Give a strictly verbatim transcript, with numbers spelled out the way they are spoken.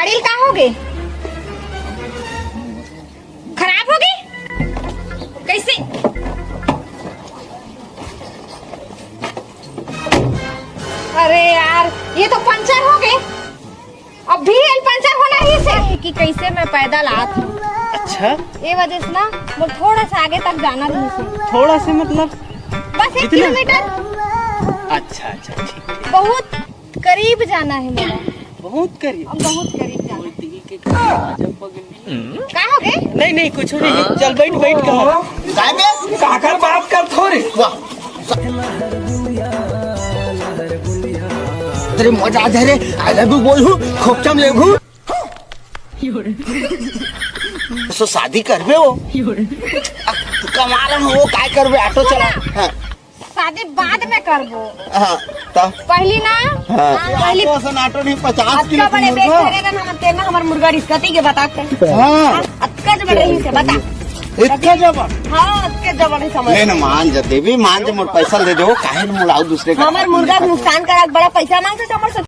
तेल का होगे? खराब होगे? कैसे? अरे यार, ये तो पंचर होगे। अभी ये पंचर होना ही से कि कैसे मैं पैदल आत हूँ। अच्छा। ये वजह से ना, मोर थोड़ा सा आगे तक जाना रहिसे। थोड़ा से मतलब? बस एक कितना? किलोमीटर। अच्छा, अच्छा, ठीक, ठीक। बहुत करीब जाना है मेरा। बहुत करीब? अब बहुत करीब जाना है। का होगे? नहीं, नहीं, कुछ नहीं। चल, बैठ, बैठ, कहा। काय बे? काकर बात कर थोड़ी। वाह। तेरे मजा आ जाए रे। I love you बोलू, खोपचम लेगू। सो शादी करबे हो? कमा रहा हूँ, वो काय करबे? ऑटो चला। हाँ। शादी बाद में करबो। हाँ, त? पहली ना। हाँ। पहली ऑटो से ऑटो नहीं, पचास किलो अतका बड़े बैग धरे रहन, हमर तेल में हमर मुर्गा रिस्कती के बता के। हाँ। अतका जबर रही से बता। इतना जबर? हाँ, अतके जबर रही समझ। ले ना, मान जा देवी, मान जा, मोर पैसा दे दो, काहे न मुड़ाओ दूसरे का? हमर मुर्गा के नुकसान करा के बड़ा पैसा मांग से हमर से